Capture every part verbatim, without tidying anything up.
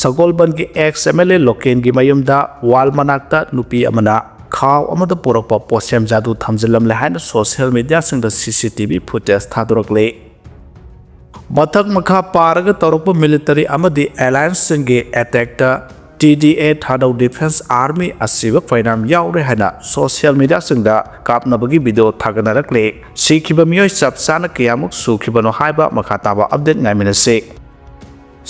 ꯁꯒꯣꯜꯕꯟꯒꯤ ex M L A ꯂꯣꯀꯦꯟꯒꯤ ꯃꯌꯨꯝꯗ wall ꯃꯅꯥꯛꯇ ꯅꯨꯄꯤ ꯑꯃꯅ ꯈꯥꯎ ꯑꯃꯗ ꯄꯨꯔꯛꯄ ꯄꯣꯠꯁꯦꯝ ꯖꯥꯗꯨ ꯊꯝꯖꯤꯜꯂꯝꯂꯦ ꯍꯥꯏꯅ social media ꯁꯤꯡꯗ C C T V footage ꯊꯥꯗꯣꯔꯛꯂꯤ꯫ ꯃꯊꯛ ꯃꯈꯥ ꯄꯥꯔꯒ ꯇꯧꯔꯛꯄ military ꯑꯃꯗꯤ alliance ꯁꯤꯡꯒꯤ attack ꯇ T D A Thadou Defence Army ꯑꯁꯤꯕ ꯐꯩꯅꯥꯝ ꯌꯥꯎꯔꯦ ꯍꯥꯏꯅ social media ꯁꯤꯡꯗ ꯀꯥꯞꯅꯕꯒꯤ video ꯊꯥꯒꯠꯅꯔꯛꯂꯤ꯫ ꯁꯤꯈꯤꯕ ꯃꯤꯑꯣꯏ ꯆꯞ ꯆꯥꯅ ꯀꯌꯥꯃꯨꯛ ꯁꯨꯈꯤꯕꯅꯣ ꯍꯥꯏꯕ ꯃꯈꯥ ꯇꯥꯕ update ꯉꯥꯏꯃꯤꯟꯅꯁꯤ꯫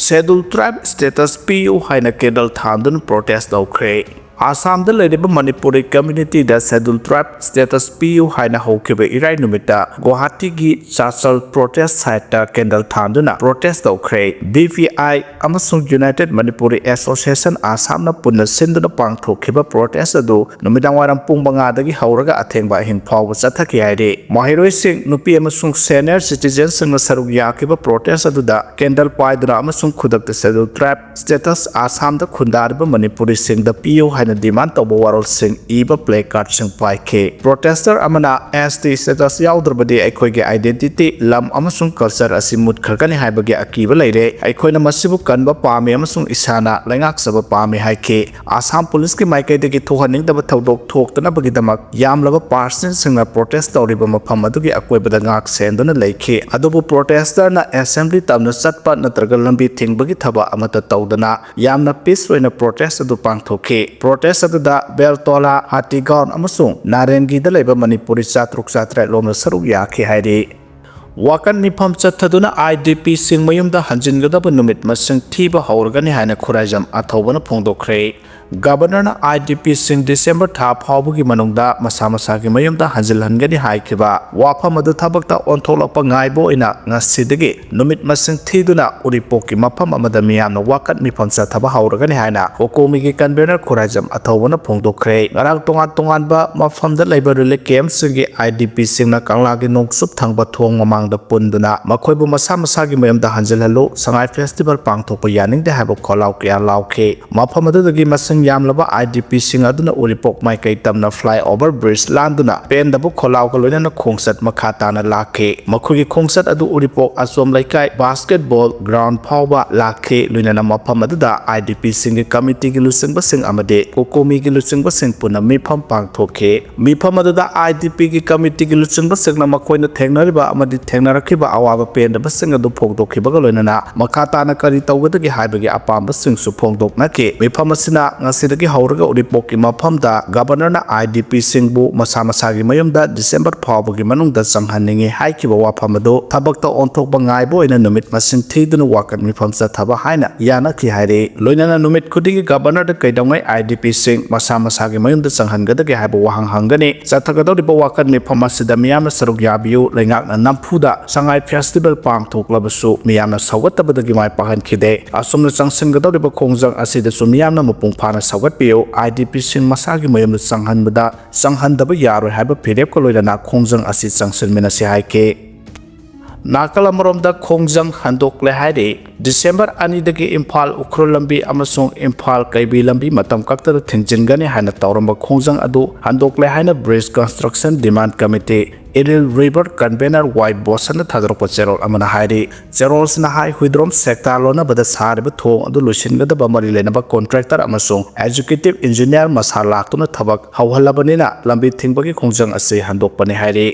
Scheduled Tribe status ꯄꯤꯌꯨ ꯍꯥꯏꯅ candle ꯊꯥꯟꯗꯨꯅ protest ꯇꯧꯈ꯭ꯔꯦ꯫ ꯑꯁꯥꯝꯗ ꯂꯩꯔꯤꯕ ꯃꯅꯤꯄꯨꯔꯤ community ꯗ Scheduled Tribe status ꯄꯤꯌꯨ ꯍꯥꯏꯅ ꯍꯧꯈꯤꯕ ꯏꯔꯥꯏ ꯅꯨꯃꯤꯠꯇ ꯒꯨꯋꯥꯍꯥꯇꯤꯒꯤ ꯆꯥꯆꯜ protest site ꯇ candle ꯊꯥꯟꯗꯨꯅ protest ꯇꯧꯈ꯭ꯔꯦ꯫ D P I ꯑꯃꯁꯨꯡ United Manipuri Association ꯑꯁꯥꯝꯅ ꯄꯨꯟꯅ ꯁꯤꯟꯗꯨꯅ ꯄꯥꯡꯊꯣꯛꯈꯤꯕ protest ꯑꯗꯨ ꯅꯨꯃꯤꯗꯥꯡꯋꯥꯏꯔꯝ ꯄꯨꯡ ꯃꯉꯥꯗꯒꯤ ꯍꯧꯔꯒ ꯑꯊꯦꯡꯕ ꯑꯍꯤꯡ ꯐꯥꯎꯕ ꯆꯠꯊꯈꯤ ꯍꯥꯏꯔꯤ꯫ ꯃꯍꯩꯔꯣꯏꯁꯤꯡ, ꯅꯨꯄꯤ ꯑꯃꯁꯨꯡ senior citizen ꯁꯤꯡꯅ ꯁꯔꯨꯛ ꯌꯥꯈꯤꯕ protest ꯑꯗꯨꯗ candle ꯄꯥꯏꯗꯨꯅ ꯑꯃꯁꯨꯡ ꯈꯨꯗꯛꯇ Scheduled Tribe status ꯑꯁꯥꯝꯗ ꯈꯨꯟꯗꯥꯔꯤꯕ ꯃꯅꯤꯄꯨꯔꯤꯁꯤꯡꯗ ꯄꯤꯌꯨ ꯍꯥꯏꯅ demand ꯇꯧꯕ ꯋꯥꯔꯣꯜꯁꯤꯡ ꯏꯕ placard ꯁꯤꯡ ꯄꯥꯏꯈꯤ꯫ Protester ꯑꯃꯅ S T status ꯌꯥꯎꯗ꯭ꯔꯕꯗꯤ ꯑꯩꯈꯣꯏꯒꯤ identity, ꯂꯝ ꯑꯃꯁꯨꯡ culture ꯑꯁꯤ ꯃꯨꯠꯈ꯭ꯔꯒꯅꯤ ꯍꯥꯏꯕꯒꯤ ꯑꯀꯤꯕ ꯂꯩꯔꯦ꯫ ꯑꯩꯈꯣꯏꯅ ꯃꯁꯤꯕꯨ ꯀꯟꯕ ꯄꯥꯝꯃꯤ ꯑꯃꯁꯨꯡ ꯏꯁꯥꯅ ꯂꯩꯉꯥꯛꯆꯕ ꯄꯥꯝꯃꯤ ꯍꯥꯏꯈꯤ꯫ ꯑꯁꯥꯝ ꯄꯨꯂꯤꯁꯀꯤ ꯃꯥꯏꯀꯩꯗꯒꯤ ꯊꯣꯛꯍꯟꯅꯤꯡꯗꯕ ꯊꯧꯗꯣꯛ ꯊꯣꯛꯇꯅꯕꯒꯤꯗꯃꯛ ꯌꯥꯝꯂꯕ percent ꯁꯤꯡꯅ protest ꯇꯧꯔꯤꯕ ꯃꯐꯝ ꯑꯗꯨꯒꯤ ꯑꯀꯣꯏꯕꯗ ꯉꯥꯛ ꯁꯦꯟꯗꯨꯅ ꯂꯩꯈꯤ꯫ ꯑꯗꯨꯕꯨ protester ꯅ assembly ꯇꯝꯅ ꯆꯠꯄ ꯅꯠꯇ꯭ꯔꯒ ꯂꯝꯕꯤ ꯊꯤꯡꯕꯒꯤ ꯊꯕꯛ ꯑꯃꯠꯇ ꯇꯧꯗꯅ ꯌꯥꯝꯅ peace ꯑꯣꯏꯅ protest ꯑꯗꯨ ꯄꯥꯡꯊꯣꯛꯈꯤ꯫ Protest ꯑꯗꯨꯗ ꯕꯦꯜꯇꯣꯂꯥ, ꯍꯥꯇꯤꯒꯥꯎꯟ ꯑꯃꯁꯨꯡ ꯅꯥꯔꯦꯟꯒꯤꯗ ꯂꯩꯕ ꯃꯅꯤꯄꯨꯔꯤ ꯆꯥꯇ꯭ꯔꯨꯛ ꯆꯥꯇ꯭ꯔꯦꯠ ꯂꯣꯝꯅ ꯁꯔꯨꯛ ꯌꯥꯈꯤ ꯍꯥꯏꯔꯤ꯫ ꯋꯥꯀꯠ ꯃꯤꯐꯝ ꯆꯠꯊꯗꯨꯅ I D P ꯁꯤꯡ ꯃꯌꯨꯝꯗ ꯍꯟꯖꯤꯟꯒꯗꯕ ꯅꯨꯃꯤꯠ ꯃꯁꯤꯡ ꯊꯤꯕ ꯍꯧꯔꯒꯅꯤ ꯍꯥꯏꯅ ꯈꯨꯔꯥꯏꯖꯝ ꯑꯊꯧꯕꯅ ꯐꯣꯡꯗꯣꯛꯈ꯭ꯔꯦ꯫ Governor ꯅ I D P ꯁꯤꯡ December ꯊꯥ ꯐꯥꯎꯕꯒꯤ ꯃꯅꯨꯡꯗ ꯃꯁꯥ ꯃꯁꯥꯒꯤ ꯃꯌꯨꯝꯗ ꯍꯟꯖꯤꯜꯍꯟꯒꯅꯤ ꯍꯥꯏꯈꯤꯕ ꯋꯥꯐꯝ ꯑꯗꯨ ꯊꯕꯛꯇ ꯑꯣꯟꯊꯣꯛꯂꯛꯄ ꯉꯥꯏꯕ ꯑꯣꯏꯅ ꯉꯁꯤꯗꯒꯤ ꯅꯨꯃꯤꯠ ꯃꯁꯤꯡ ꯊꯤꯗꯨꯅ ꯎꯔꯤꯄꯣꯛꯀꯤ ꯃꯐꯝ ꯑꯃꯗ ꯃꯤꯌꯥꯝꯅ ꯋꯥꯀꯠ ꯃꯤꯐꯝ ꯆꯠꯊꯕ ꯍꯧꯔꯒꯅꯤ ꯍꯥꯏꯅ ꯀꯣꯀꯣꯃꯤꯒꯤ convener ꯈꯨꯔꯥꯏꯖꯝ ꯑꯊꯧꯕꯅ ꯐꯣꯡꯗꯣꯛꯈ꯭ꯔꯦ꯫ ꯉꯔꯥꯡ ꯇꯣꯉꯥꯟ ꯇꯣꯉꯥꯟꯕ ꯃꯐꯝꯗ ꯂꯩꯕ relief camp ꯁꯤꯡꯒꯤ I D P ꯁꯤꯡꯅ ꯀꯪꯂꯥꯒꯤ ꯅꯣꯡꯆꯨꯞ ꯊꯪꯕ ꯊꯣꯡ ꯃꯃꯥꯡ ꯗ ꯄꯨꯟꯗꯨꯅ ꯃꯈꯣꯏꯕꯨ ꯃꯁꯥ ꯃꯁꯥꯒꯤ ꯃꯌꯨꯝꯗ ꯍꯟꯖꯤꯜꯍꯜꯂꯨ, ꯁꯉꯥꯏ ꯐꯦꯁꯇꯤꯚꯦꯜ ꯄꯥꯡꯊꯣꯛꯄ ꯌꯥꯅꯤꯡꯗꯦ ꯍꯥꯏꯕ ꯈꯣꯜꯂꯥꯎ ꯀꯌꯥ ꯂꯥꯎꯈꯤ꯫ ꯃꯐꯝ ꯑꯗꯨꯗꯒꯤ ꯃꯁꯤꯡ ꯌꯥꯝꯂꯕ IDPꯁꯤꯡ ꯑꯗꯨꯅ ꯎꯔꯤꯄꯣꯛ ꯃꯥꯏꯀꯩ ꯇꯝꯅ flyover bridge ꯂꯥꯟꯗꯨꯅ ꯄꯦꯟꯗꯕ ꯈꯣꯜꯂꯥꯎꯒ ꯂꯣꯏꯅꯅ ꯈꯣꯡꯆꯠ ꯃꯈꯥ ꯇꯥꯅ ꯂꯥꯛꯈꯤ꯫ ꯃꯈꯣꯏꯒꯤ ꯈꯣꯡꯆꯠ ꯑꯗꯨ ꯎꯔꯤꯄꯣꯛ ꯑꯆꯣꯝ ꯂꯩꯀꯥꯏ basketball ground ꯐꯥꯎꯕ ꯂꯥꯛꯈꯤ꯫ ꯂꯣꯏꯅꯅ ꯃꯐꯝ ꯑꯗꯨꯗ IDPꯁꯤꯡꯒꯤ committeeꯒꯤ ꯂꯨꯆꯤꯡꯕꯁꯤꯡ ꯑꯃꯗꯤ ꯀꯣꯀꯣꯃꯤꯒꯤ ꯂꯨꯆꯤꯡꯕꯁꯤꯡ ꯄꯨꯟꯅ ꯃꯤꯐꯝ ꯄꯥꯡꯊꯣꯛꯈꯤ꯫ ꯃꯤꯐꯝ ꯑꯗꯨꯗ IDPꯒꯤ committeeꯒꯤ ꯂꯨꯆꯤꯡꯕꯁꯤꯡꯅ ꯃꯈꯣꯏꯅ ꯊꯦꯡꯅꯔꯤꯕ ꯑꯃꯗꯤ ꯊꯦꯡꯅꯔꯛꯈꯤꯕ ꯑꯋꯥꯕ ꯄꯦꯟꯗꯕꯁꯤꯡ ꯑꯗꯨ ꯐꯣꯡꯗꯣꯛꯈꯤꯕꯒ ꯂꯣꯏꯅꯅ ꯃꯈꯥ ꯇꯥꯅ ꯀꯔꯤ ꯇꯧꯒꯗꯒꯦ ꯍꯥꯏꯕꯒꯤ ꯑꯄꯥꯝꯕꯁꯤꯡꯁꯨ ꯐꯣꯡꯗꯣꯛꯅꯈꯤ꯫ ꯃꯤꯐꯝ ꯑꯁꯤꯅ ꯉꯁꯤꯗꯒꯤ ꯍꯧꯔꯒ ꯎꯔꯤꯄꯣꯛꯀꯤ ꯃꯐꯝꯗ Governorꯅ IDPꯁꯤꯡꯕꯨ ꯃꯁꯥ ꯃꯁꯥꯒꯤ ꯃꯌꯨꯝꯗ December ꯐꯥꯎꯕꯒꯤ ꯃꯅꯨꯡꯗ ꯆꯪꯍꯟꯅꯤꯡꯏ ꯍꯥꯏꯈꯤꯕ ꯋꯥꯐꯝ ꯑꯗꯨ ꯊꯕꯛꯇ ꯑꯣꯟꯊꯣꯛꯄ ꯉꯥꯏꯕ ꯑꯣꯏꯅ ꯅꯨꯃꯤꯠ ꯃꯁꯤꯡ ꯊꯤꯗꯨꯅ ꯋꯥꯀꯠ ꯃꯤꯐꯝ ꯆꯠꯊꯕ ꯍꯥꯏꯅ ꯌꯥꯅꯈꯤ ꯍꯥꯏꯔꯤ꯫ ꯂꯣꯏꯅꯅ ꯅꯨꯃꯤꯠ ꯈꯨꯗꯤꯡꯒꯤ Governorꯗ ꯀꯩꯗꯧꯉꯩ IDPꯁꯤꯡ ꯃꯁꯥ ꯃꯁꯥꯒꯤ ꯃꯌꯨꯝꯗ ꯆꯪꯍꯟꯒꯗꯒꯦ ꯍꯥꯏꯕ ꯋꯥꯍꯪ ꯍꯪꯒꯅꯤ꯫ ꯆꯠꯊꯒꯗꯧꯔꯤꯕ ꯋꯥꯀꯠ ꯃꯤꯐꯝ ꯑꯁꯤꯗ ꯃꯤꯌꯥꯝꯅ ꯁꯔꯨꯛ ꯌꯥꯕꯤꯌꯨ꯫ ꯂꯩꯉꯥꯛꯅ ꯅꯝꯐꯨꯗ ꯁꯉꯥꯏ ꯐꯦꯁꯇꯤꯚꯦꯜ ꯄꯥꯡꯊꯣꯛꯂꯕꯁꯨ ꯃꯤꯌꯥꯝꯅ ꯁꯧꯒꯠꯇꯕꯗꯒꯤ ꯃꯥꯏ ꯄꯥꯛꯍꯟꯈꯤꯗꯦ꯫ ꯑꯁꯨꯝꯅ ꯆꯪꯁꯤꯟꯒꯗꯧꯔꯤꯕ ꯈꯣꯡꯖꯪ ꯑꯁꯤꯗꯁꯨ ꯃꯤꯌꯥꯝꯅ ꯃꯄꯨꯡ ꯐꯥꯅ ꯁꯧꯒꯠꯄꯤꯌꯨ꯫ IDPꯁꯤꯡ ꯃꯁꯥꯒꯤ ꯃꯌꯨꯝꯗ ꯆꯪꯍꯟꯕꯗ ꯆꯪꯍꯟꯗꯕ ꯌꯥꯔꯣꯏ ꯍꯥꯏꯕ ꯐꯤꯔꯦꯞꯀ ꯂꯣꯏꯅꯅ ꯈꯣꯡꯖꯪ ꯑꯁꯤ ꯆꯪꯁꯤꯟꯃꯤꯟꯅꯁꯤ ꯍꯥꯏꯈꯤ꯫ ꯅꯥꯀꯜ ꯑꯃꯔꯣꯝꯗ ꯈꯣꯡꯖꯪ ꯍꯟꯗꯣꯛꯂꯦ ꯍꯥꯏꯔꯤ꯫ December ꯑꯅꯤꯗꯒꯤ ꯏꯝꯐꯥꯜ ꯎꯈ꯭ꯔꯨꯜ ꯂꯝꯕꯤ ꯑꯃꯁꯨꯡ ꯏꯝꯐꯥꯜ ꯀꯩꯕꯤ ꯂꯝꯕꯤ ꯃꯇꯝ ꯀꯛꯇꯗ ꯊꯤꯡꯖꯤꯟꯒꯅꯤ ꯍꯥꯏꯅ ꯇꯧꯔꯝꯕ ꯈꯣꯡꯖꯪ ꯑꯗꯨ ꯍꯟꯗꯣꯛꯂꯦ ꯍꯥꯏꯅ Bridge Construction Demand Committee, Iril River convener Y Bosonꯅ ꯊꯥꯗꯣꯔꯛꯄ ꯆꯦꯔꯣꯜ ꯑꯃꯅ ꯍꯥꯏꯔꯤ꯫ ꯆꯦꯔꯣꯜꯁꯤꯅ ꯍꯥꯏ, ꯍꯨꯏꯗ꯭ꯔꯣꯝ ꯁꯦꯛꯇꯥ ꯂꯣꯟꯅꯕꯗ ꯁꯥꯔꯤꯕ ꯊꯣꯡ ꯑꯗꯨ ꯂꯣꯏꯁꯤꯟꯒꯗꯕ ꯃꯔꯤ ꯂꯩꯅꯕ contractor ꯑꯃꯁꯨꯡ executive engineer ꯃꯁꯥ ꯂꯥꯛꯇꯨꯅ ꯊꯕꯛ ꯍꯧꯍꯜꯂꯕꯅꯤꯅ ꯂꯝꯕꯤ ꯊꯤꯡꯕꯒꯤ ꯈꯣꯡꯖꯪ ꯑꯁꯤ ꯍꯟꯗꯣꯛꯄꯅꯤ ꯍꯥꯏꯔꯤ꯫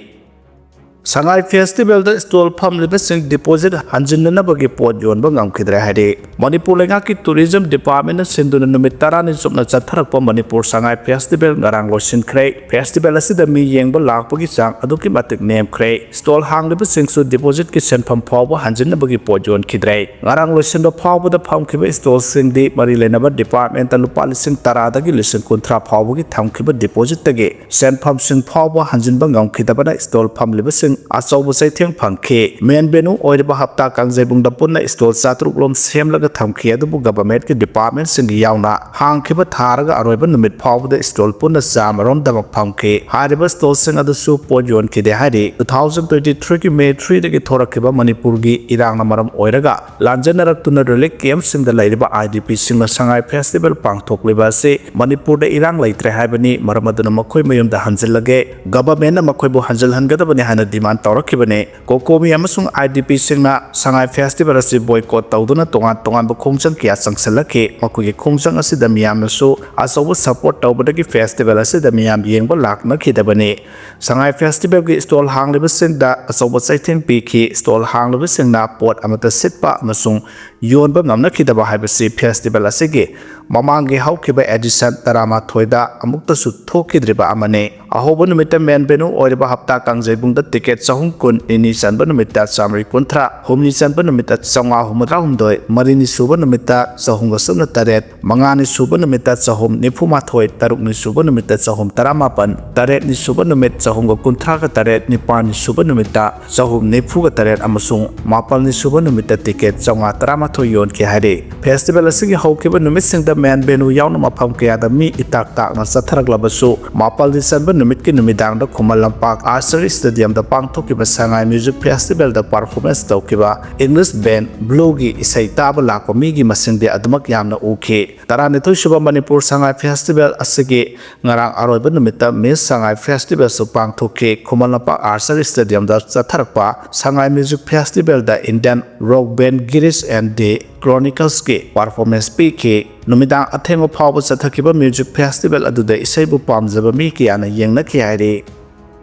ꯁꯉꯥꯏ ꯐꯦꯁꯇꯤꯚꯦꯜꯗ stall ꯐꯝꯂꯤꯕꯁꯤꯡ deposit ꯍꯟꯖꯤꯟꯅꯅꯕꯒꯤ ꯄꯣꯠ ꯌꯣꯟꯕ ꯉꯝꯈꯤꯗ꯭ꯔꯦ ꯍꯥꯏꯔꯤ꯫ ꯃꯅꯤꯄꯨꯔ ꯂꯩꯉꯥꯛꯀꯤ Tourism Departmentꯅ ꯁꯤꯟꯗꯨꯅ ꯅꯨꯃꯤꯠ ꯇꯔꯥꯅꯤ ꯆꯨꯞꯅ ꯆꯠꯊꯔꯛꯄ ꯃꯅꯤꯄꯨꯔ ꯁꯉꯥꯏ ꯐꯦꯁꯇꯤꯚꯦꯜ ꯉꯔꯥꯡ ꯂꯣꯏꯁꯤꯟꯈ꯭ꯔꯦ꯫ ꯐꯦꯁꯇꯤꯚꯦꯜ ꯑꯁꯤꯗ ꯃꯤ ꯌꯦꯡꯕ ꯂꯥꯛꯄꯒꯤ ꯆꯥꯡ ꯑꯗꯨꯛꯀꯤ ꯃꯇꯤꯛ ꯅꯦꯝꯈ꯭ꯔꯦ꯫ Stall ꯍꯥꯡꯂꯤꯕꯁꯤꯡꯁꯨ depositꯀꯤ ꯁꯦꯟꯐꯝ ꯐꯥꯎꯕ ꯍꯟꯖꯤꯟꯅꯕꯒꯤ ꯄꯣꯠ ꯌꯣꯟꯈꯤꯗ꯭ꯔꯦ꯫ ꯉꯔꯥꯡ ꯂꯣꯏꯁꯤꯟꯕ ꯐꯥꯎꯕꯗ ꯐꯝꯈꯤꯕ stallꯁꯤꯡꯗꯤ ꯃꯔꯤ ꯂꯩꯅꯕ departmentꯇ ꯂꯨꯄꯥ ꯂꯤꯁꯤꯡ ꯇꯔꯥꯗꯒꯤ ꯂꯤꯁꯤꯡ ꯀꯨꯟꯊ꯭ꯔꯥ ꯐꯥꯎꯕꯒꯤ ꯊꯝꯈꯤꯕ depositꯇꯒꯤ ꯁꯦꯟꯐꯝꯁꯤꯡ ꯐꯥꯎꯕ ꯍꯟꯖꯤꯟꯕ ꯉꯝꯈꯤꯗꯕꯅ stall ꯐꯝꯂꯤꯕꯁꯤꯡ ꯑꯆꯧꯕ ꯆꯩꯊꯦꯡ ꯐꯪꯈꯤ꯫ ꯃꯦꯟ ꯚꯦꯅꯨ ꯑꯣꯏꯔꯤꯕ ꯍꯞꯇꯥ ꯀꯥꯡꯖꯩꯕꯨꯡꯗ ꯄꯨꯟꯅ ꯁ꯭ꯇꯣꯜ ꯆꯥꯇ꯭ꯔꯨꯛ ꯂꯣꯝ ꯁꯦꯝꯂꯒ ꯊꯝꯈꯤ, ꯑꯗꯨꯕꯨ ꯒꯚꯔꯟꯃꯦꯟꯠꯀꯤ ꯗꯤꯄꯥꯔꯠꯃꯦꯟꯠꯁꯤꯡꯒꯤ ꯌꯥꯎꯅ ꯍꯥꯡꯈꯤꯕ ꯊꯥꯔꯒ ꯑꯔꯣꯏꯕ ꯅꯨꯃꯤꯠ ꯐꯥꯎꯕꯗ ꯁ꯭ꯇꯣꯜ ꯄꯨꯟꯅ ꯆꯥꯝꯃꯔꯣꯝꯗꯃꯛ ꯐꯝꯈꯤ꯫ ꯍꯥꯏꯔꯤꯕ ꯁ꯭ꯇꯣꯜꯁꯤꯡ ꯑꯗꯨꯁꯨ ꯄꯣꯠ ꯌꯣꯟꯈꯤꯗꯦ ꯍꯥꯏꯔꯤ꯫ Two thousand twenty three ꯒꯤ May three ꯗꯒꯤ ꯊꯣꯔꯛꯈꯤꯕ ꯃꯅꯤꯄꯨꯔꯒꯤ ꯏꯔꯥꯡꯅ ꯃꯔꯝ ꯑꯣꯏꯔꯒ ꯂꯥꯟꯖꯦꯟꯅꯔꯛꯇꯨꯅ ꯔꯤꯂꯤꯐ ꯀꯦꯝꯞꯁꯤꯡꯗ ꯂꯩꯔꯤꯕ IDPꯁꯤꯡꯅ ꯁꯉꯥꯏ ꯐꯦꯁꯇꯤꯚꯦꯜ ꯄꯥꯡꯊꯣꯛꯂꯤꯕ ꯑꯁꯤ ꯃꯅꯤꯄꯨꯔꯗ ꯏꯔꯥꯡ ꯂꯩꯇ꯭ꯔꯦ ꯍꯥꯏꯕꯅꯤ, ꯃꯔꯝ ꯑꯗꯨꯅ ꯃꯈꯣꯏ ꯃꯌꯨꯝꯗ ꯍꯟꯖꯤꯜꯂꯒꯦ, ꯒꯚꯔꯟꯃꯦꯟꯠꯅ ꯃꯈꯣꯏꯕꯨ ꯍꯟꯖꯤꯜꯍꯟꯒꯗꯕꯅꯤ ꯍꯥꯏꯅ ꯗꯤꯃꯥꯟ ꯇꯧꯔꯛꯈꯤꯕꯅꯤ꯫ ꯀꯣꯀꯣꯃꯤ ꯑꯃꯁꯨꯡ IDPꯁꯤꯡꯅ ꯁꯉꯥꯏ ꯐꯦꯁꯇꯤꯚꯦꯜ ꯑꯁꯤ ꯕꯣꯏꯀꯣꯠ ꯇꯧꯗꯨꯅ ꯇꯣꯉꯥꯟ ꯇꯣꯉꯥꯟꯕ ꯈꯣꯡꯖꯪ ꯀꯌꯥ ꯆꯪꯁꯤꯜꯂꯛꯈꯤ꯫ ꯃꯈꯣꯏꯒꯤ ꯈꯣꯡꯖꯪ ꯑꯁꯤꯗ ꯃꯤꯌꯥꯝꯅꯁꯨ ꯑꯆꯧꯕ ꯁꯄꯣꯔꯠ ꯇꯧꯕꯗꯒꯤ ꯐꯦꯁꯇꯤꯚꯦꯜ ꯑꯁꯤꯗ ꯃꯤꯌꯥꯝ ꯌꯦꯡꯕ ꯂꯥꯛꯅꯈꯤꯗꯕꯅꯤ꯫ ꯁꯉꯥꯏ ꯐꯦꯁꯇꯤꯚꯦꯜꯒꯤ ꯁ꯭ꯇꯣꯜ ꯍꯥꯡꯂꯤꯕꯁꯤꯡꯗ ꯑꯆꯧꯕ ꯆꯩꯊꯦꯡ ꯄꯤꯈꯤ꯫ ꯁ꯭ꯇꯣꯜ ꯍꯥꯡꯂꯤꯕꯁꯤꯡꯅ ꯄꯣꯠ ꯑꯃꯠꯇ ꯁꯤꯠꯄ ꯑꯃꯁꯨꯡ ꯌꯣꯟꯕ ꯉꯝꯅꯈꯤꯗꯕ ꯍꯥꯏꯕꯁꯤ ꯐꯦꯁꯇꯤꯚꯦꯜ ꯑꯁꯤꯒꯤ ꯃꯃꯥꯡꯒꯤ ꯍꯧꯈꯤꯕ ꯑꯦꯗꯤꯁꯟ ꯇꯔꯥꯃꯥꯊꯣꯏꯗ ꯑꯃꯨꯛꯇꯁꯨ ꯊꯣꯛꯈꯤꯗ꯭ꯔꯤꯕ ꯑꯃꯅꯤ꯫ ꯑꯍꯧꯕ ꯅꯨꯃꯤꯠꯇ ꯃꯦꯟ ꯚꯦꯅꯨ ꯑꯣꯏꯔꯤꯕ ꯍꯞꯇꯥ ꯀꯥꯡꯖꯩꯕꯨꯡꯗ ꯇꯤꯀꯦꯠ ꯆꯍꯨꯝ ꯀꯨꯟ, ꯅꯤꯅꯤ ꯆꯟꯕ ꯅꯨꯃꯤꯠꯇ ꯆꯥꯃꯔꯤ ꯀꯨꯟꯊ꯭ꯔꯥ, ꯍꯨꯝꯅꯤ ꯆꯟꯕ ꯅꯨꯃꯤꯠꯇ ꯆꯥꯝꯃꯉꯥ ꯍꯨꯝꯐꯨꯇꯔꯥꯍꯨꯝꯗꯣꯏ, ꯃꯔꯤꯅꯤ ꯁꯨꯕ ꯅꯨꯃꯤꯠꯇ ꯆꯍꯨꯝꯒ ꯁꯨꯞꯅ ꯇꯔꯦꯠ, ꯃꯉꯥꯅꯤ ꯁꯨꯕ ꯅꯨꯃꯤꯠꯇ ꯆꯍꯨꯝ ꯅꯤꯐꯨ ꯃꯥꯊꯣꯏ, ꯇꯔꯨꯛꯅꯤ ꯁꯨꯕ ꯅꯨꯃꯤꯠꯇ ꯆꯍꯨꯝ ꯇꯔꯥꯃꯥꯄꯟ, ꯇꯔꯦꯠꯅꯤ ꯁꯨꯕ ꯅꯨꯃꯤꯠ ꯆꯍꯨꯝꯒ ꯀꯨꯟꯊ꯭ꯔꯥꯒ ꯇꯔꯦꯠ, ꯅꯤꯄꯥꯜꯅꯤ ꯁꯨꯕ ꯅꯨꯃꯤꯠꯇ ꯆꯍꯨꯝ ꯅꯤꯐꯨꯒ ꯇꯔꯦꯠ ꯑꯃꯁꯨꯡ ꯃꯥꯄꯜꯅꯤ ꯁꯨꯕ ꯅꯨꯃꯤꯠꯇ ꯇꯤꯀꯦꯠ ꯆꯥꯝꯃꯉꯥ ꯇꯔꯥꯃꯥꯊꯣꯏ ꯌꯣꯟꯈꯤ ꯍꯥꯏꯔꯤ꯫ ꯐꯦꯁꯇꯤꯚꯦꯜ ꯑꯁꯤꯒꯤ ꯍꯧꯈꯤꯕ ꯅꯨꯃꯤꯠꯁꯤꯡꯗ ꯃꯦꯟ ꯚꯦꯅꯨ ꯌꯥꯎꯅ ꯃꯐꯝ ꯀꯌꯥꯗ ꯃꯤ ꯏꯇꯥꯛ ꯇꯥꯛꯅ ꯆꯠꯊꯔꯛꯂꯕꯁꯨ, ꯃꯥꯄꯜꯅꯤ ꯆꯟꯕ ꯅꯨꯃꯤꯠꯀꯤ ꯅꯨꯃꯤꯗꯥꯡꯗ ꯈꯨꯃꯟ ꯂꯝꯄꯥꯛ Archery Stadiumꯗ ꯄꯥꯡꯊꯣꯛꯈꯤꯕ ꯁꯉꯥꯏ ꯃ꯭ꯌꯨꯖꯤꯛ ꯐꯦꯁꯇꯤꯚꯦꯜꯗ ꯄꯔꯐꯣꯔꯃꯦꯟꯁ ꯇꯧꯈꯤꯕ English band Blueꯒꯤ ꯏꯁꯩ ꯇꯥꯕ ꯂꯥꯛꯄ ꯃꯤꯒꯤ ꯃꯁꯤꯡꯗꯤ ꯑꯗꯨꯃꯛ ꯌꯥꯝꯅ ꯎꯈꯤ꯫ ꯇꯔꯥꯅꯤꯊꯣꯏ ꯁꯨꯕ ꯃꯅꯤꯄꯨꯔ ꯁꯉꯥꯏ ꯐꯦꯁꯇꯤꯚꯦꯜ ꯑꯁꯤꯒꯤ ꯉꯔꯥꯡ ꯑꯔꯣꯏꯕ ꯅꯨꯃꯤꯠꯇ Miss Sangai Festivalꯁꯨ ꯄꯥꯡꯊꯣꯛꯈꯤ꯫ ꯈꯨꯃꯟ ꯂꯝꯄꯥꯛ Archery Stadiumꯗ ꯆꯠꯊꯔꯛꯄ ꯁꯉꯥꯏ ꯃ꯭ꯌꯨꯖꯤꯛ ꯐꯦꯁꯇꯤꯚꯦꯜꯗ Indian rock band Girish and the Chroniclesꯀꯤ performance ꯄꯤꯈꯤ꯫ ꯅꯨꯃꯤꯗꯥꯡ ꯑꯊꯦꯡꯕ ꯐꯥꯎꯕ ꯆꯠꯊꯈꯤꯕ ꯃ꯭ꯌꯨꯖꯤꯛ ꯐꯦꯁꯇꯤꯚꯦꯜ ꯑꯗꯨꯗ ꯏꯁꯩꯕꯨ ꯄꯥꯝꯖꯕ ꯃꯤ ꯀꯌꯥꯅ ꯌꯦꯡꯅꯈꯤ ꯍꯥꯏꯔꯤ꯫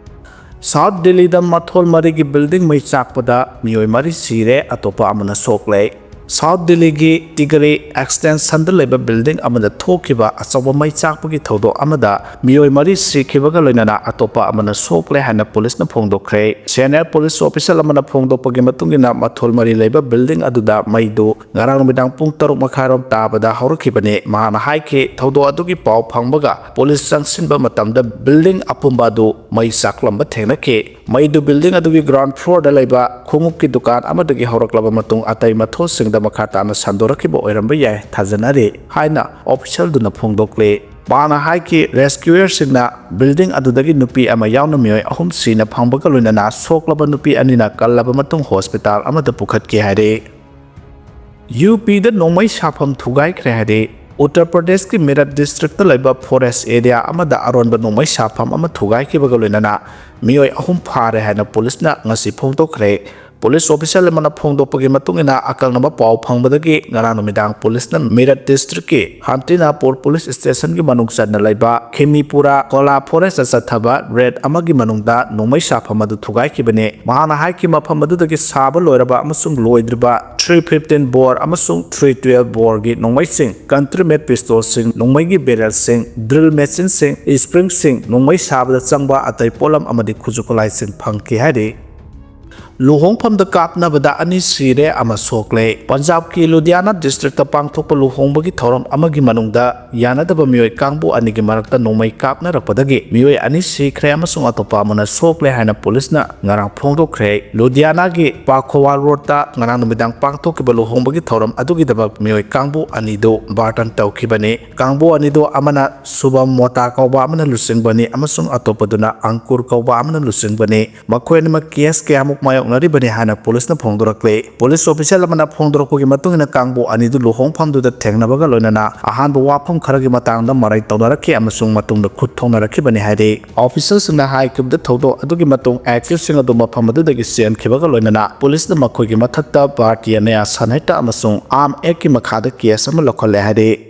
ꯁꯥꯎꯠ ꯗꯤꯜꯂꯤꯗ ꯃꯊꯣꯜ ꯃꯔꯤꯒꯤ ꯕꯤꯜꯗꯤꯡ ꯃꯩ ꯆꯥꯛꯄꯗ ꯃꯤꯑꯣꯏ ꯃꯔꯤ ꯁꯤꯔꯦ, ꯑꯇꯣꯞꯄ ꯑꯃꯅ ꯁꯣꯛꯂꯦ꯫ ꯁꯥꯎꯠ ꯗꯤꯜꯂꯤꯒꯤ ꯇꯤꯒꯔꯤ ꯑꯦꯛꯁꯇꯦꯟꯁꯟꯗ ꯂꯩꯕ ꯕꯤꯜꯗꯤꯡ ꯑꯃꯗ ꯊꯣꯛꯈꯤꯕ ꯑꯆꯧꯕ ꯃꯩ ꯆꯥꯛꯄꯒꯤ ꯊꯧꯗꯣꯛ ꯑꯃꯗ ꯃꯤꯑꯣꯏ ꯃꯔꯤ ꯁꯤꯈꯤꯕꯒ ꯂꯣꯏꯅꯅ ꯑꯇꯣꯞꯄ ꯑꯃꯅ ꯁꯣꯛꯂꯦ ꯍꯥꯏꯅ ꯄꯨꯂꯤꯁꯅ ꯐꯣꯡꯗꯣꯛꯈ꯭ꯔꯦ꯫ ꯁꯦꯅꯤꯌꯔ ꯄꯨꯂꯤꯁ ꯑꯣꯐꯤꯁꯤꯌꯦꯜ ꯑꯃꯅ ꯐꯣꯡꯗꯣꯛꯄꯒꯤ ꯃꯇꯨꯡ ꯏꯟꯅ, ꯃꯊꯣꯜ ꯃꯔꯤ ꯂꯩꯕ ꯕꯤꯜꯗꯤꯡ ꯑꯗꯨꯗ ꯃꯩꯗꯨ ꯉꯔꯥꯡ ꯅꯨꯃꯤꯗꯥꯡ ꯄꯨꯡ ꯇꯔꯨꯛ ꯃꯈꯥꯏꯔꯣꯝ ꯇꯥꯕꯗ ꯍꯧꯔꯛꯈꯤꯕꯅꯤ꯫ ꯃꯍꯥꯛꯅ ꯍꯥꯏꯈꯤ, ꯊꯧꯗꯣꯛ ꯑꯗꯨꯒꯤ ꯄꯥꯎ ꯐꯪꯕꯒ ꯄꯨꯂꯤꯁ ꯆꯪꯁꯤꯟꯕ ꯃꯇꯝꯗ ꯕꯤꯜꯗꯤꯡ ꯑꯄꯨꯝꯕ ꯑꯗꯨ ꯃꯩ ꯆꯥꯛꯂꯝꯕ ꯊꯦꯡꯅꯈꯤ꯫ ꯃꯩꯗꯨ ꯕꯤꯜꯗꯤꯡ ꯑꯗꯨꯒꯤ ꯒ꯭ꯔꯥꯎꯟ ꯐ꯭ꯂꯣꯔꯗ ꯂꯩꯕ ꯈꯣꯡꯎꯞꯀꯤ ꯗꯨꯀꯥꯟ ꯑꯃꯗꯒꯤ ꯍꯧꯔꯛꯂꯕ ꯃꯇꯨꯡ, ꯑꯇꯩ ꯃꯊꯣꯜꯁꯤꯡꯗ ꯃꯈꯥ ꯇꯥꯅ ꯁꯟꯗꯣꯔꯛꯈꯤꯕ ꯑꯣꯏꯔꯝꯕ ꯌꯥꯏ ꯊꯥꯖꯅꯔꯤ ꯍꯥꯏꯅ ꯑꯣꯐꯤꯁꯤꯌꯦꯜꯗꯨꯅ ꯐꯣꯡꯗꯣꯛꯂꯤ꯫ ꯃꯍꯥꯛꯅ ꯍꯥꯏꯈꯤ, ꯔꯦꯁꯀ꯭ꯌꯨꯌꯔꯁꯤꯡꯅ ꯕꯤꯜꯗꯤꯡ ꯑꯗꯨꯗꯒꯤ ꯅꯨꯄꯤ ꯑꯃ ꯌꯥꯎꯅ ꯃꯤꯑꯣꯏ ꯑꯍꯨꯝ ꯁꯤꯅ ꯐꯪꯕꯒ ꯂꯣꯏꯅꯅ ꯁꯣꯛꯂꯕ ꯅꯨꯄꯤ ꯑꯅꯤꯅ ꯀꯜꯂꯕ ꯃꯇꯨꯡ ꯍꯣꯁꯄꯤꯇꯥꯜ ꯑꯃꯗ ꯄꯨꯈꯠꯈꯤ ꯍꯥꯏꯔꯤ꯫ ꯌꯨ ꯄꯤꯗ ꯅꯣꯡꯃꯩ ꯁꯥꯐꯝ ꯊꯨꯒꯥꯏꯈ꯭ꯔꯦ ꯍꯥꯏꯔꯤ꯫ ꯎꯠꯇꯔ ꯄ꯭ꯔꯗꯦꯁꯀꯤ ꯃꯤꯔꯠ ꯗꯤꯁꯇ꯭ꯔꯤꯛꯇ ꯂꯩꯕ ꯐꯣꯔꯦꯁ ꯑꯦꯔꯤꯌꯥ ꯑꯃꯗ ꯑꯔꯣꯟꯕ ꯅꯣꯡꯃꯩ ꯁꯥꯐꯝ ꯑꯃ ꯊꯨꯒꯥꯏꯈꯤꯕꯒ ꯂꯣꯏꯅꯅ ꯃꯤꯑꯣꯏ ꯑꯍꯨꯝ ꯐꯥꯔꯦ ꯍꯥꯏꯅ ꯄꯨꯂꯤꯁꯅ ꯉꯁꯤ ꯐꯣꯡꯗꯣꯛꯈ꯭ꯔꯦ꯫ ꯄꯨꯂꯤꯁ ꯑꯣꯐꯤꯁꯤꯌꯦꯜ ꯑꯃꯅ ꯐꯣꯡꯗꯣꯛꯄꯒꯤ ꯃꯇꯨꯡ ꯏꯟꯅ, ꯑꯀꯛꯅꯕ ꯄꯥꯎ ꯐꯪꯕꯗꯒꯤ ꯉꯔꯥꯡ ꯅꯨꯃꯤꯗꯥꯡ ꯄꯨꯂꯤꯁꯅ ꯃꯤꯔꯠ ꯗꯤꯁꯇ꯭ꯔꯤꯛꯀꯤ ꯍꯥꯟꯇꯤꯅꯥꯄꯨꯔ ꯄꯨꯂꯤꯁ ꯁ꯭ꯇꯦꯁꯟꯒꯤ ꯃꯅꯨꯡ ꯆꯟꯅ ꯂꯩꯕ ꯈꯤꯃꯤꯄꯨꯔꯥ ꯀꯣꯂꯥ ꯐꯣꯔꯦꯁꯇ ꯆꯠꯊꯕ ꯔꯦꯗ ꯑꯃꯒꯤ ꯃꯅꯨꯡꯗ ꯅꯣꯡꯃꯩ ꯁꯥꯐꯝ ꯑꯗꯨ ꯊꯨꯒꯥꯏꯈꯤꯕꯅꯤ꯫ ꯃꯍꯥꯛꯅ ꯍꯥꯏꯈꯤ, ꯃꯐꯝ ꯑꯗꯨꯗꯒꯤ ꯁꯥꯕ ꯂꯣꯏꯔꯕ ꯑꯃꯁꯨꯡ ꯂꯣꯏꯗ꯭ꯔꯤꯕ ꯊ꯭ꯔꯤ ꯐꯤꯐꯇꯤꯟ ꯕꯣꯔ ꯑꯃꯁꯨꯡ ꯊ꯭ꯔꯤ ꯇꯨꯋꯦꯜꯕ ꯕꯣꯔꯒꯤ ꯅꯣꯡꯃꯩꯁꯤꯡ, ꯀꯟꯇ꯭ꯔꯤ ꯃꯦꯗ ꯄꯤꯁꯇꯣꯜꯁꯤꯡ, ꯅꯣꯡꯃꯩꯒꯤ ꯕꯦꯔꯦꯜꯁꯤꯡ, ꯗ꯭ꯔꯤꯜ ꯃꯦꯆꯤꯟꯁꯤꯡ, ꯁ꯭ꯄ꯭ꯔꯤꯡꯁꯤꯡ, ꯅꯣꯡꯃꯩ ꯁꯥꯕꯗ ꯆꯪꯕ ꯑꯇꯩ ꯄꯣꯠꯂꯝ ꯑꯃꯗꯤ ꯈꯨꯠꯁꯨ ꯈꯨꯠꯂꯥꯏꯁꯤꯡ ꯐꯪꯈꯤ ꯍꯥꯏꯔꯤ꯫ ꯂꯨꯍꯣꯡꯐꯝꯗ ꯀꯥꯞꯅꯕꯗ ꯑꯅꯤ ꯁꯤꯔꯦ ꯑꯃ ꯁꯣꯛꯂꯦ꯫ ꯄꯟꯖꯥꯕꯀꯤ ꯂꯨꯙꯤꯌꯥꯅꯥ ꯗꯤꯁꯇ꯭ꯔꯤꯛꯇ ꯄꯥꯡꯊꯣꯛꯄ ꯂꯨꯍꯣꯡꯕꯒꯤ ꯊꯧꯔꯝ ꯑꯃꯒꯤ ꯃꯅꯨꯡꯗ ꯌꯥꯅꯗꯕ ꯃꯤꯑꯣꯏ ꯀꯥꯡꯕꯨ ꯑꯅꯤꯒꯤ ꯃꯔꯛꯇ ꯅꯣꯡꯃꯩ ꯀꯥꯞꯅꯔꯛꯄꯗꯒꯤ ꯃꯤꯑꯣꯏ ꯑꯅꯤ ꯁꯤꯈ꯭ꯔꯦ ꯑꯃꯁꯨꯡ ꯑꯇꯣꯞꯄ ꯑꯃꯅ ꯁꯣꯛꯂꯦ ꯍꯥꯏꯅ ꯄꯨꯂꯤꯁꯅ ꯉꯔꯥꯡ ꯐꯣꯡꯗꯣꯛꯈ꯭ꯔꯦ꯫ ꯂꯨꯙꯤꯌꯥꯅꯥꯒꯤ ꯄꯥꯈꯣꯋꯥ ꯔꯣꯗꯇ ꯉꯔꯥꯡ ꯅꯨꯃꯤꯗꯥꯡ ꯄꯥꯡꯊꯣꯛꯈꯤꯕ ꯂꯨꯍꯣꯡꯕꯒꯤ ꯊꯧꯔꯝ ꯑꯗꯨꯒꯤꯗꯃꯛ ꯃꯤꯑꯣꯏ ꯀꯥꯡꯕꯨ ꯑꯅꯤꯗꯨ ꯕꯥꯔꯇꯟ ꯇꯧꯈꯤꯕꯅꯤ꯫ ꯀꯥꯡꯕꯨ ꯑꯅꯤꯗꯨ ꯑꯃꯅ ꯁꯨꯚꯝ ꯃꯣꯇꯥ ꯀꯧꯕ ꯑꯃꯅ ꯂꯨꯆꯤꯡꯕꯅꯤ ꯑꯃꯁꯨꯡ ꯑꯇꯣꯞꯄꯗꯨꯅ ꯑꯪꯀꯨꯔ ꯀꯧꯕ ꯑꯃꯅ ꯂꯨꯆꯤꯡꯕꯅꯤ꯫ ꯃꯈꯣꯏ ꯑꯅꯤꯃꯛ ꯀꯦꯁ ꯀꯌꯥꯃꯨꯛ ꯃꯥꯌꯣꯛꯅꯔꯤꯕꯅꯤ ꯍꯥꯏꯅ ꯄꯨꯂꯤꯁꯅ ꯐꯣꯡꯗꯣꯔꯛꯂꯤ꯫ ꯄꯨꯂꯤꯁ ꯑꯣꯐꯤꯁꯤꯌꯦꯜ ꯑꯃꯅ ꯐꯣꯡꯗꯣꯔꯛꯄꯒꯤ ꯃꯇꯨꯡ ꯏꯟꯅ, ꯀꯥꯡꯕꯨ ꯑꯅꯤꯗꯨ ꯂꯨꯍꯣꯡꯐꯝꯗꯨꯗ ꯊꯦꯡꯅꯕꯒ ꯂꯣꯏꯅꯅ ꯑꯍꯥꯟꯕ ꯋꯥꯐꯝ ꯈꯔꯒꯤ ꯃꯇꯥꯡꯗ ꯃꯔꯩ ꯇꯧꯅꯔꯛꯈꯤ ꯑꯃꯁꯨꯡ ꯃꯇꯨꯡꯗ ꯈꯨꯠ ꯊꯣꯡꯅꯔꯛꯈꯤꯕꯅꯤ ꯍꯥꯏꯔꯤ꯫ ꯑꯣꯐꯤꯁꯤꯌꯦꯜꯁꯤꯡꯅ ꯍꯥꯏꯈꯤꯕꯗ, ꯊꯧꯗꯣꯛ ꯑꯗꯨꯒꯤ ꯃꯇꯨꯡ ꯑꯦꯀ꯭ꯌꯨꯁꯁꯤꯡ ꯑꯗꯨ ꯃꯐꯝ ꯑꯗꯨꯗꯒꯤ ꯆꯦꯟꯈꯤꯕꯒ ꯂꯣꯏꯅꯅ ꯄꯨꯂꯤꯁꯅ ꯃꯈꯣꯏꯒꯤ ꯃꯊꯛꯇ ꯚꯥꯔꯇꯤꯌꯥ ꯅ꯭ꯌꯥꯌ ꯁꯟꯍꯤꯇꯥ ꯑꯃꯁꯨꯡ ꯑꯥꯔꯝ ꯑꯦꯛꯀꯤ ꯃꯈꯥꯗ ꯀꯦꯁ ꯑꯃ ꯂꯧꯈꯠꯂꯦ ꯍꯥꯏꯔꯤ꯫